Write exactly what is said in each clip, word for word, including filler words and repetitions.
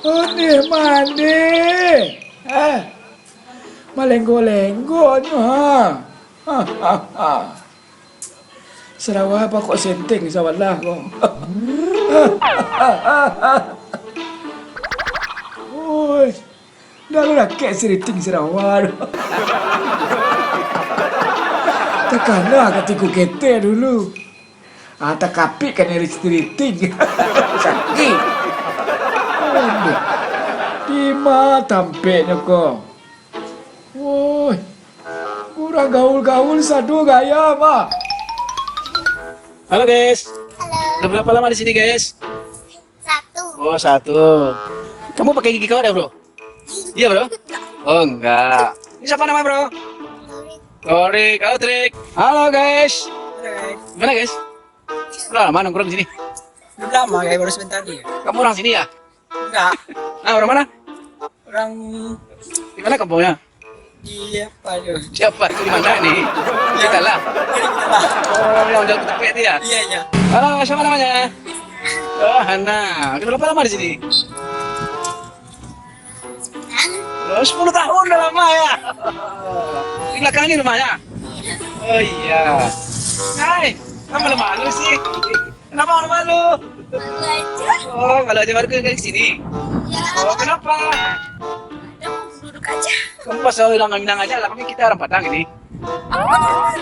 Ondeh mandeh. Eh, malenggo-lenggonyo, ha. Ha, ha, ha. Sarawa pakok senteng sabalah ko. Oi, dah lu rakek siriting sarawa tu. Takana katiku ketek dulu. Ah, takapik kan iri siriting. Sakik. Aduh. Dima tampeknyo ko? Woi, urang gaul-gaul sado gaya, mah. Halo, guys. Halo. Udah berapa lama di sini, guys? Satu. Oh, satu. Kamu pakai gigi kau dah, bro? Iya, bro? Oh, enggak. Ini siapa nama, bro? Torik. Torik. Halo, Trik. Halo, guys. Halo, guys. Gimana, guys? Udah lama nongkrong di sini? Belum lama, kayak baru sebentar dia. Kamu orang sini, ya? Enggak. Ah, orang mana? Orang di mana kampungnya? Di apa tu? Siapa itu di mana nih? Kita lah. Kita lah. Oh, yang jauh ketepet itu ya? Iya, iya. Halo, siapa namanya? Oh, Hana. Kita berapa lama di sini? Oh, sepuluh tahun udah lama ya? Di belakang ini rumahnya? Oh iya. Hai, kenapa malu-malu sih? Kenapa malu-malu? Malu aja. Oh, malu aja baru ke sini? Ya. Oh, kenapa? Udah, mau duduk aja. Kamu pasal orang Minang aja lah, tapi kita orang Padang ini. Apa?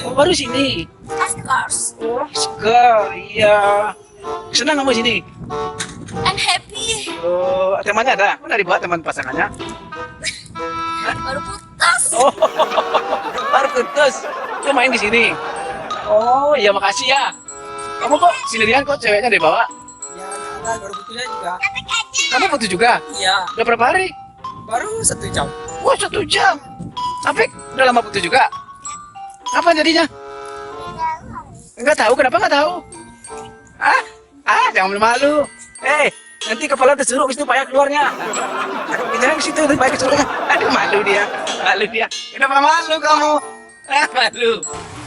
Oh, baru sini? Of course. Oh, segar, iya. Senang kamu sini? I'm happy. Oh, temannya ada? Mana dibawa teman pasangannya? Baru putus. Oh, baru putus. Dia main di sini. Oh, iya, makasih ya. Kamu kok sendirian, kok ceweknya dibawa? Ya, ada, baru putus juga. Kamu putus juga? Iya. Udah berapa hari? Baru satu jam. Wah, satu jam. Tapi udah lama putus juga. Apa jadinya? Enggak tahu, kenapa enggak tahu? Ah, ah, jangan malu-malu. Eh, nanti kepala terseruk, situ payah keluarnya. Jangan ke situ, nanti payah keluarnya. Aduh, malu dia, malu dia. Kenapa malu kamu? Ah, malu.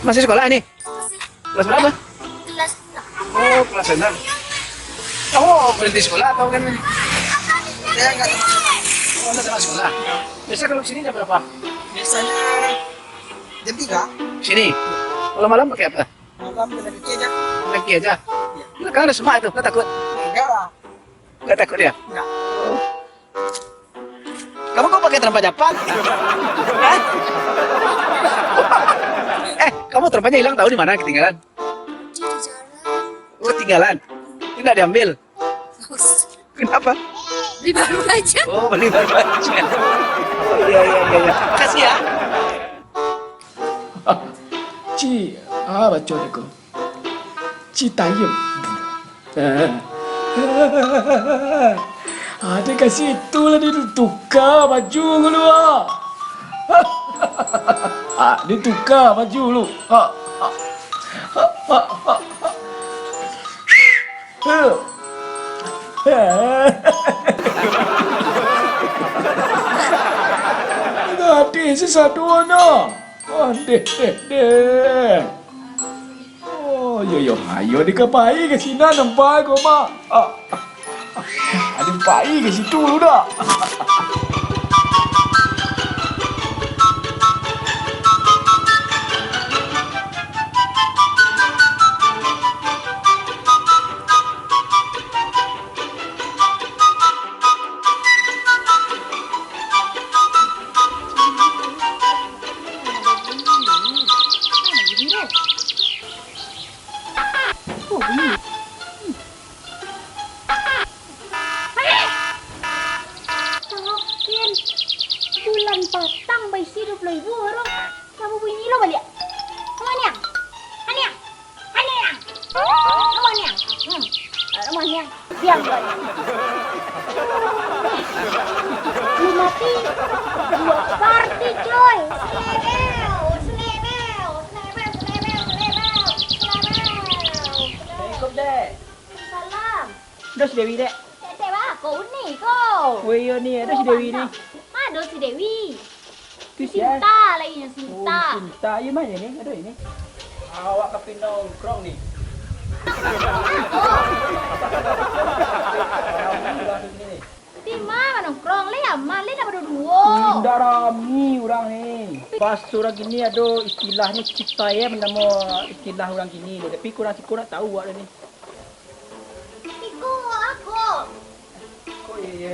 Masih sekolah ini? Kelas berapa? Kelas enam. Oh, kelas enam. Kamu berhenti sekolah atau kan? Saya enggak. Oh, enggak sama sekolah. Biasa kalau sini jam berapa? Biasanya jam tiga. Sini? Kalau malam pakai apa? Malam, lagi aja. Lagi aja? Iya. Belakang ada semak itu, nggak takut? Enggak lah. Nggak takut ya? Enggak. Kamu kok pakai terempa Japang? Hah? Eh, kamu terempanya hilang, tahu di mana ketinggalan? Di jalan. Oh, ketinggalan. Tidak diambil. Kenapa? Beli baru aja. Oh, beli baru aja. Oh, iya, iya, iya, iya. Makasih ya. Ci, ah, baco deh ko. Citayam. Ado ka situ lah, dia tuka baju dulu, ah. Ah, dia tuka baju dulu. Ah, ah. Ah, ah, ah, ah. Gadih si sadonyo. Oh, deh, deh, deh. Oh, yo, yo, ayo dikapai ka sinan, nampak ko, Mak. Ah, ah, ah. Ado pai ka situ lu dah. Bulan patang baisi duo puluah ribu baru. Kamu bunyi lo baliak. Kemaniang? Aniang? Aniang? Kemaniang? Hmm. Kemaniang? Diam kau. Lu mati. Buat party, coy. Selebel, selebel, selebel, selebel, selebel, selebel. Assalamualaikum, Dek. Salam. Ado si Dewi, Dek? Dek, Dek, ba, ko uni ko. Oh iyo ni, ado si Dewi ni. Ado si Dewi. Tu sia? Sinta lagi nyo, Sinta. Oh, Sinta. Iyo mah ni, ado ini. Awak ka pindah nongkrong ni. Alhamdulillah, di sini ni. Malin nak baduo-duo. Indak rami urang ni. Pas urang kini ado istilahnyo citaem namo istilah urang kini ni. Tapi kurang siko nak tahu awak ni. Iko ako. Oh, iya, iya.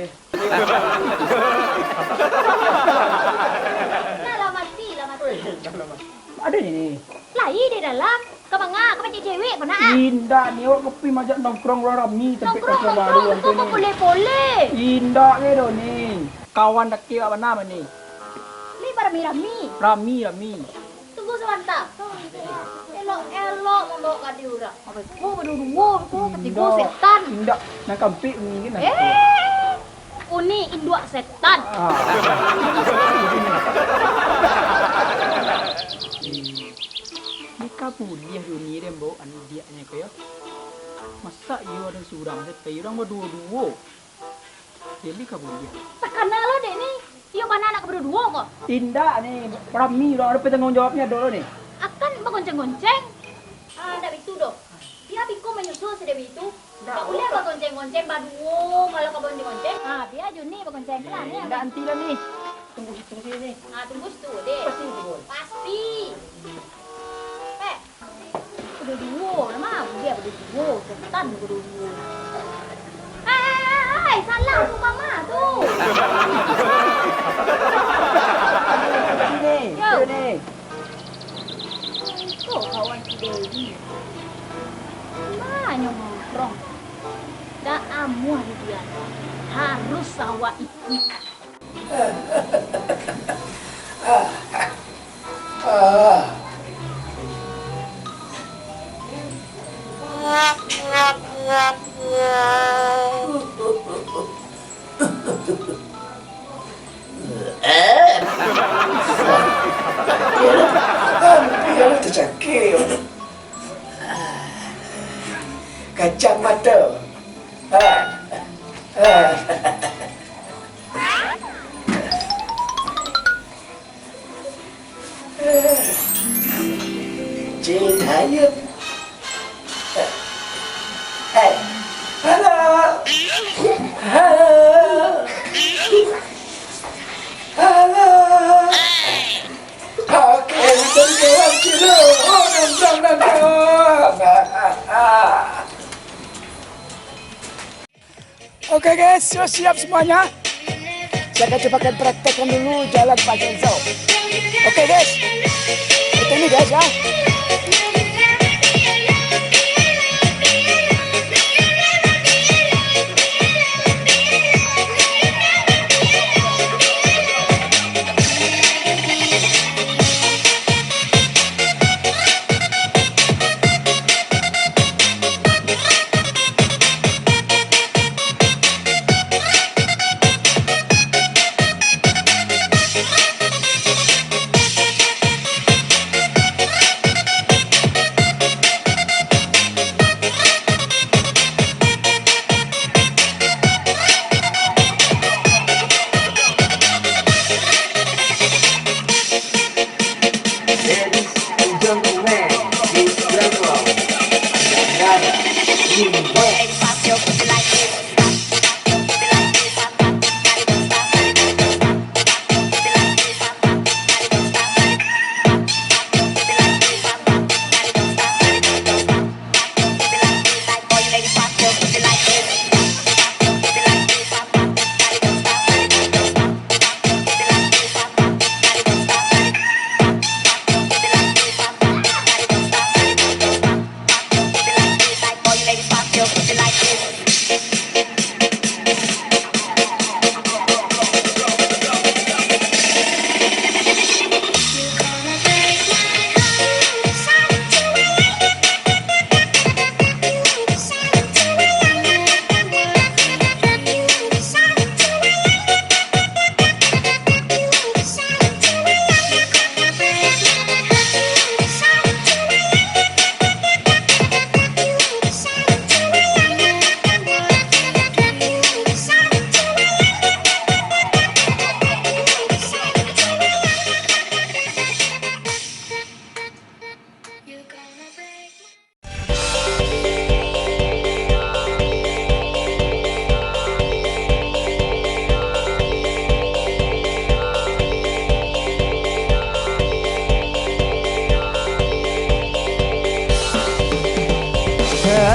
Nah, lah mati, lah mati. Oh, iya, lah mati. Ado ni, ni. Lai di dalam. Ka manga? Ka mancari cewek ko nak, ah? Indak, ni awak ka pai majak nongkrong urang rami, tampek nongkrong, nongkrong baru nongkrong, angku ni. Popole-pole. Indak ke doh ni. Kawan dakek awak bana mah ni. Lai barami-rami. Rami, rami. Tunggu sabanta. Elok-elok mambaok ka di urang. Ko baduo-duo ko, katigo setan. Indak, nan kaampek mungkin lah. Eh, uni induak setan. Ah. Ni ka buliah uni den baok anu diaknyo ko yo. Masak iyo ado surang sajo, urang baduo-duo. Jadi ka buliah. Takana lo dek ni. Iyo bana nak ka baduo-duo ko. Indak ni, rami urang, ado patangguang jawabnyo ado lo ni. Akan bagonceng-gonceng. Ah, ndak bitu doh. Bia biko manyusul sadek bitu. Ndak buliah bagonceng-gonceng baduo, kalau ka bagonceng-gonceng. Ah, bia jo ni bagonceng lah ni. Ndak anti lah ni. Tunggu situ sini ni. Ah, tunggu situ deh. Pasti ni, Boy. Pasti. Eh, Baduo-duo, nama dia baduo-duo, setan baduo-duo. Hai, hai, hai, salah tu mama tu. Sini, yo. Sini. Itu kawan si Dewi. Manyo nongkrong. Dak amuah di dia. Harus awak ikuik. Hampir, hampir tacakik. Kacang mato. Cin Hayun. Hei. Halo. Halo. Halo. Oke, dari kawan Cilo. Oh, nonton, nonton. Oke guys, so siap semuanya. Saya akan coba praktekkan dulu jalan Pak Kenzo. Oke guys, kita ini guys ya.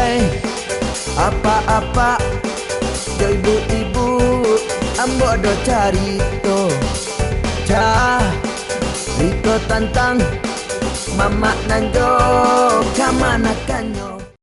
Eh, apak-apak, jo ibu-ibu, ambo ado carito. Carito tantang mamak nan jo kamanakannyo.